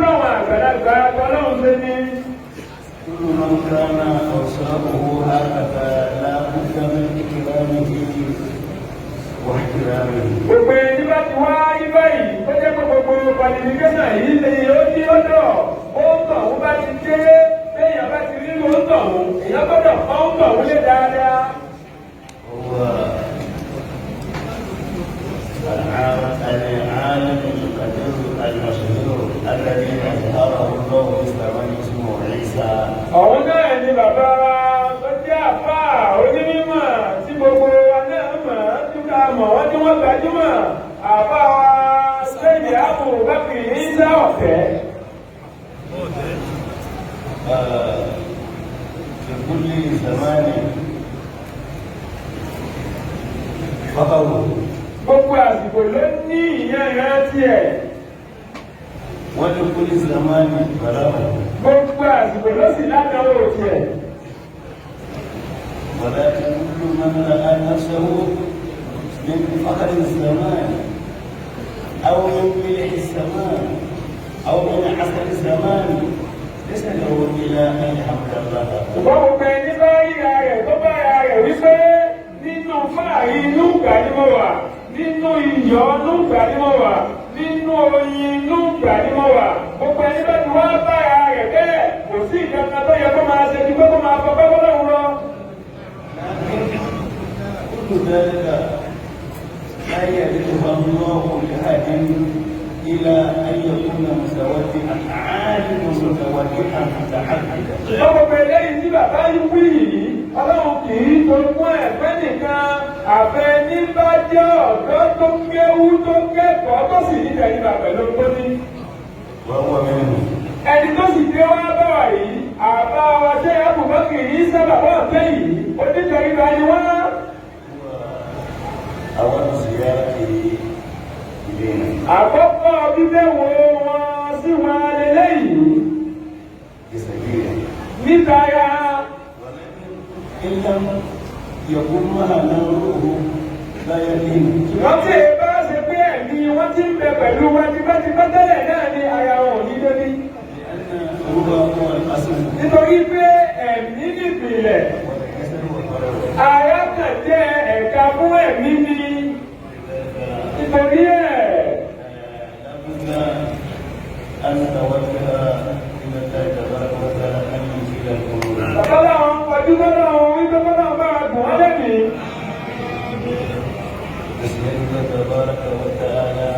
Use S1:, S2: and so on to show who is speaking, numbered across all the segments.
S1: báwọn àgbàlagbà tọ́lọ́run ṣe ní.
S2: كل من كان أوصافه هكذا لا بد من إكرامه واحترامه.
S1: Gbogbo ẹni bá ti wá rí báyìí tó jẹ́ pé gbogbo qualification yìí lè ó ní ó dọ̀ ó ń tọ̀ ó bá ti dé, béèyàn bá ti rí ó ń tọ̀ ó, èèyàn gbọ́dọ̀ pọ́n ń tọ̀ ó lé dáadáa.
S2: هو العالم القدير المشهور الذي أظهره الله مثل من اسمه عيسى.
S1: Ọ̀hún náà ni bàbá wa tó jẹ́ àfáà onímọ̀ tí gbogbo wa náà mọ̀, tí ká mọ̀ wọ́n, tí wọ́n gbajúmọ̀, àfáà wa Sẹ́yìn Àbù Bákìrì Ìsá Ọ̀tẹ́.
S2: في كل زمان فقره.
S1: Gbogbo àsìkò ló ní ìyẹn ìrántí ẹ̀.
S2: ولكل زمان بلاءه.
S1: Gbogbo àsìkò ló sì ládàáwò tiẹ̀.
S2: ولكن كل من رأى نفسه من فخر الزمان أو من ملح الزمان أو من عسل الزمان ليس له إلا أن يحمد الله.
S1: Ṣùgbọ́n gbogbo ẹni bá ríra rẹ̀, tó bá ra rẹ̀ wípé nínú fáàrí inú ìgbà ni mo wà, nínú iyọ̀ inú ìgbà ni mo wà, nínú oyin inú ìgbà ni mo wà, gbogbo ẹni bá ti wá bára rẹ̀ bẹ́ẹ̀, kò sí ìkankan tó yẹ kó máa ṣe ju pé kó máa fọ pẹ́ fọlọ́run lọ.
S2: لكن كل ذلك لا يرده الله لأحد إلى أن يكون متودعا، عالما متودعا متعبدا.
S1: Ṣùgbọ́n gbogbo eléyìí tí bàbá yìí wí yìí, Ọlọ́run kì í jogún ẹ̀fẹ́ nìkan, àfẹ́ ní bá jẹ́ ọ̀dọ́ tó kéwú, tó kẹ́kọ̀ọ́, tó sì ní tẹríba pẹ̀lú tó ní.
S2: وهو منه.
S1: Ẹni tó sì dé wá bá wà yìí, àbá wa ṣé Abubakar yìí sábà wà fẹ́ yìí, onítẹríba ni wọ́n.
S2: أول زيارته إلينا.
S1: Àkọ́kọ́ bíbẹ̀wò wọn sí wọn lélẹ́yìí.
S2: بسبيله.
S1: Níta ya.
S2: ولكن إن لم يكن معنا روحه لا يلين.
S1: Ṣùgbọ́n tí èyí bá ṣe pé ẹ̀mí wọ́n ti ń bẹ pẹ̀lú wọn tipẹ́tipẹ́ tẹ́lẹ̀ náà ni, ara wọn ò ní débi.
S2: لأن الروح هو الأصل.
S1: Nítorí pé ẹ̀mí nìpìlẹ̀.
S2: والجسد هو الفرع.
S1: Ara kàn jẹ́ ẹ̀ka fún ẹ̀mí ni. Nítorí ẹ̀,
S2: لابد أن نتوجه إلى الله تبارك وتعالى أن يزيل القلوب.
S1: Bàbá làwọn kọjú sọ́dọ̀ wọn wípé kọ́nà bá gùn wọ́n lẹ́mìí.
S2: نسأل الله تبارك وتعالى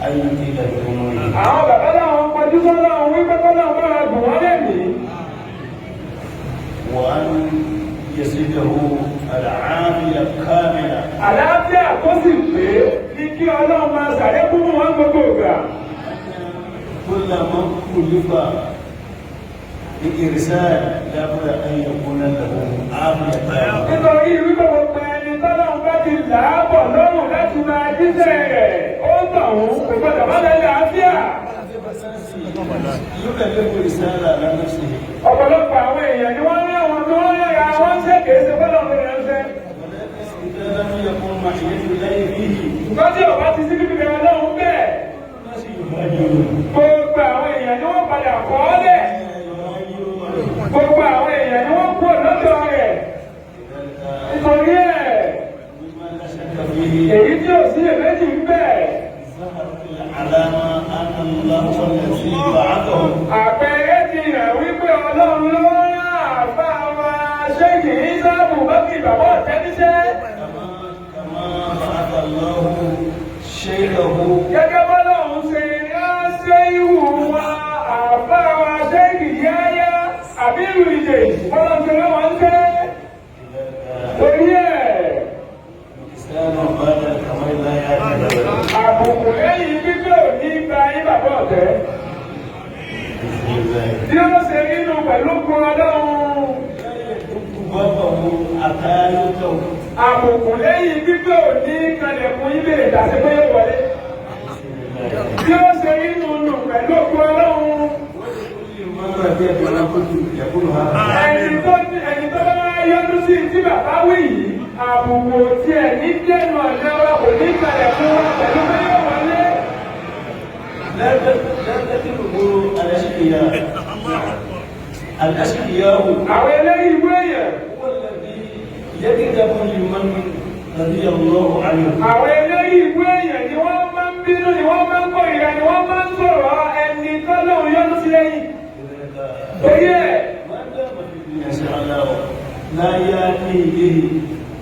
S2: أن يزيل القلوب.
S1: Àwọn bàbá làwọn kọjú sọ́dọ̀ wọn wípé kọ́nà bá gùn wọ́n lẹ́mìí.
S2: وأن يزيده العافية كاملة.
S1: Àlàáfíà tó sì pé ní kí Ọlọ́run máa ṣàlékún fún wọn gbogbo ìgbà.
S2: كل من كلف بإرسال لابد أن يكون له عافية تامة.
S1: Nítorí wípé gbogbo ẹni tọ́lọ́run bá ti làábọ̀ lọ́rùn láti máa jíṣẹ́ rẹ̀, ó ń tọ̀hún kò gbọdọ̀ má lẹ́yìn àlàáfíà.
S2: يكلف رسالة على نفسه.
S1: Ọ̀pọ̀lọpọ̀ àwọn èèyàn ni wọ́n rí àwọn tí wọ́n ríra wọ́n ń ṣe, kìí ṣe fọ́lọ́ lórí ránṣẹ́.
S2: ولكن إذا لم يكن معية الله فيه،
S1: Ṣùgbọ́n tí ò bá ti sí bíbí Ọlọ́run bẹ́ẹ̀،
S2: الناس يهاجرون.
S1: gbogbo àwọn èèyàn ni wọ́n padà kọ́ ọ́ lẹ̀.
S2: يهاجرون.
S1: Gbogbo àwọn èèyàn ni wọ́n kúrò lọ́dọ̀ rẹ̀.
S2: لذلك،
S1: Nítorí ẹ̀،
S2: مما لا شك فيه،
S1: èyí tí ò sí èméjì ń bẹ̀،
S2: ظهرت العلامة أن الله هو الذي بعثه.
S1: Àpẹẹrẹ ti hàn wípé Ọlọ́run ló rán àbá wa Ṣéèkì Ìsá Bùbákì bàbá ọ̀tẹ́níṣẹ́.
S2: كما بعث الله شيخه.
S1: Gẹ́gẹ́ bọ́lọ́run ṣe ránṣẹ́ ìwù wa àbá wa Ṣéèkì Yáyá àbírù ìdè, bọ́lọ́run ṣe rán wọn ṣẹ́. Torí ẹ̀،
S2: الإنسان بعد الكمال لا يأتي.
S1: àbùkù lẹ́yìn gbígbé ò ní gba yín, bàbá ọ̀tẹ́.
S2: بسم الله.
S1: Bí ó ṣe nínú pẹ̀lú kun Ọlọ́run.
S2: بابه أتايته.
S1: Àbùkù lẹ́yìn gbígbé ò ní kanlẹ̀kùn yín lè dàsí pé yóò wọlé. Bí ó ṣe nínú nù pẹ̀lú kun Ọlọ́run.
S2: من رضي بما كنت يقول هذا.
S1: Ẹni tó bá yọdú sí tí bàbá wí yìí, àbùkù tiẹ̀ ní dẹnu ọ̀nà wa, kò ní kanlẹ̀kùn wa pẹ̀lú pé yóò wọlé.
S2: لا لا تدل. الأشقياء الأشقياء
S1: Àwọn eléyìí ìwé èèyàn.
S2: هو الذي يكذب لمن رضي الله عنه.
S1: Àwọn eléyìí ìwé èèyàn ni wọ́n máa ń bínú, ni wọ́n máa ń kórìíra, ni wọ́n máa ń sọ̀rọ̀ ẹni tọ́lọ́run yọ́nú sí lẹ́yìn. Torí ẹ̀
S2: ما دام في الدنيا شاء لا يأتي به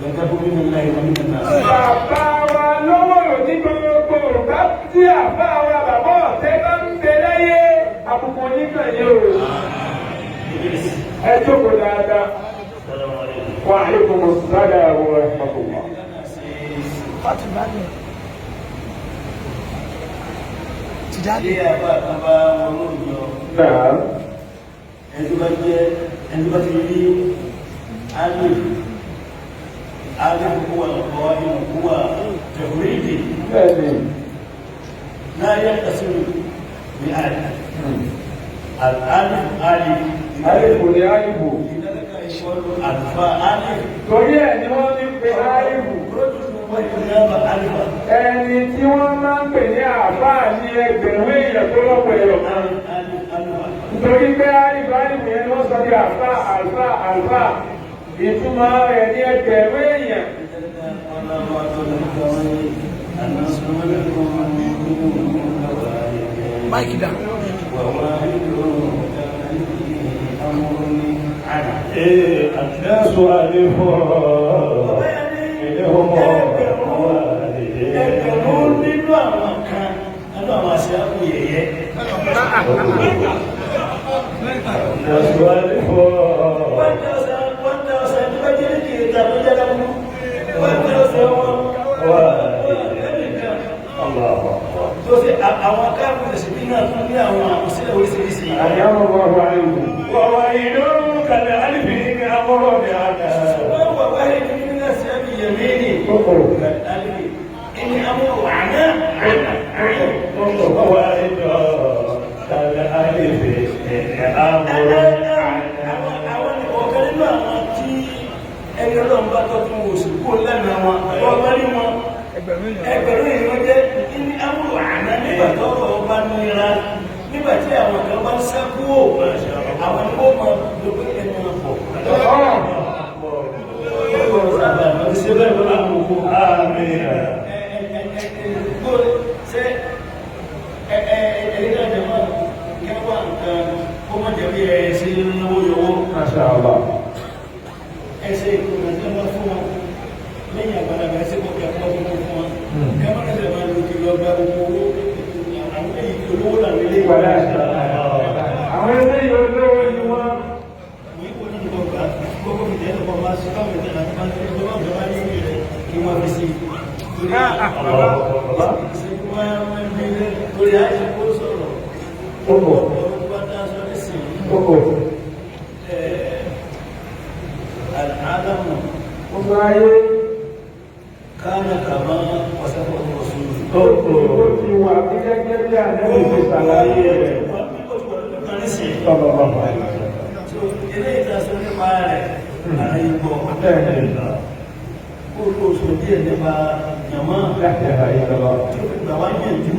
S2: غضب من الله ومن الناس.
S1: Bàbá wa lọ́wọ́ rò ní gbogbo bá tí àbá wa bàbá ọ̀tẹ́ bá ń bẹ láyé àbùkù oníkàn yìí o. Ẹ jókòó dáadáa.
S2: السلام عليكم.
S1: Wa alaikum assalam wa rahmatullah.
S2: Ilé àbá kan bá wọn lóòjọ́,
S1: Náà.
S2: ẹni tó bá jẹ́ ẹni tó bá ti rí alif alif huwa alqaim huwa tawhidi
S1: Bẹ́ẹ̀ni.
S2: la yaqtasiru bi alif al-alif alif.
S1: Alifu ni alifu.
S2: Lidhalika yuqalu alfa alif.
S1: Torí ẹ̀ ni wọ́n ní pé alifu.
S2: Rajulun wa alfa.
S1: Ẹni tí wọ́n máa ń pè ní àáfàá ní ẹgbẹ̀rún èèyàn tó lọ́pọ̀ ẹ̀yọ̀ kan.
S2: Alif alfa.
S1: Nítorí pé alifu alifu yẹn ni wọ́n sọ di àáfàá àlfàá àlfàá. Ìtumọ̀ rẹ̀ ní ẹgbẹ̀rún èèyàn.
S3: Máìkì dà.
S4: الناس ألف منهم.
S2: Ẹgbẹ̀rún nínú àwọn kan nínú àwọn aṣáájú yẹ̀yẹ́.
S4: الناس ألف.
S2: 1,000, 1,000 tó bá jẹ́ ní kìí ta tó jẹ́ lábúrú. 1,000 wọn.
S4: الله أكبر.
S2: Tó ṣe àwọn akáàkùn ìṣèlú náà tún ní àwọn àkọsílẹ̀ oríṣiríṣi.
S1: Àyàmọ̀ wà wà ìlú.
S4: وويل كالألف أمر بعنا.
S2: Wọ́n wà wáyé ní nínú ẹ̀sẹ̀ yẹ̀mí ni. Kàlí ẹni amúrò àná àná àná.
S4: وويل كالألف أمر عنا.
S2: Àwọn ọ̀kan nínú àwọn tí ẹni ọlọ́run bá tọ́ fún oṣù kó lẹ́nu wọn, wọ́n bá rí wọn. Ẹgbẹ̀rún èèyàn jẹ́ ní amúrò àná nígbà tọ́rọ̀ ọba nira, nígbà tí àwọn kan bá ń sá kúrò, àwọn ni wọ́n máa lò pé ẹnu ọ̀pọ̀. Ṣé bẹ́ẹ̀ ló máa mú kó?
S4: آمين.
S1: Masha Allah.
S2: Ẹsẹ̀ ìkùnà tí wọ́n fún wọn lẹ́yìn àgbàlagbà ẹsẹ̀ kọ̀ọ̀kẹ́ fún ọdún fún wọn kẹ́mọ́ ẹsẹ̀ máa lò kí lọ gba gbogbo owó àwọn èyí olówó làwọn ilé ìwà.
S1: Wàlá àwọn eléyìí olówó ni wọ́n.
S2: Wọ́n kò ní ìbọn gbà gbogbo ìjẹ́ lọ́pọ̀ máa ṣe báwọn ìjẹ́ láti máa ń tẹ́lẹ̀ gbogbo àwọn ní ìwé rẹ̀ kí wọ́n fi sí i. Torí ìṣẹ́jú máa ń gbé torí àìsàn kó sọ̀rọ̀ ọ̀rọ̀ bá dá sọ nísìnyí. Al-Alamu
S1: Gbogbo ayé
S2: kana kama wasafahu Rasuluhu.
S1: ó ti wà bí gẹ́gẹ́ bí ànábì ti ṣàlàyé rẹ̀. Sọ̀rọ̀ bàbá.
S2: So, eléyìí tá a sọ nípa rẹ̀, àlàyé gbọ́.
S1: Bẹ́ẹ̀ni.
S2: Kó o sọ díẹ̀ nípa jàmá
S1: Láti ẹ̀rọ ìjọba.
S2: tí ó fi gbà wá yànjú.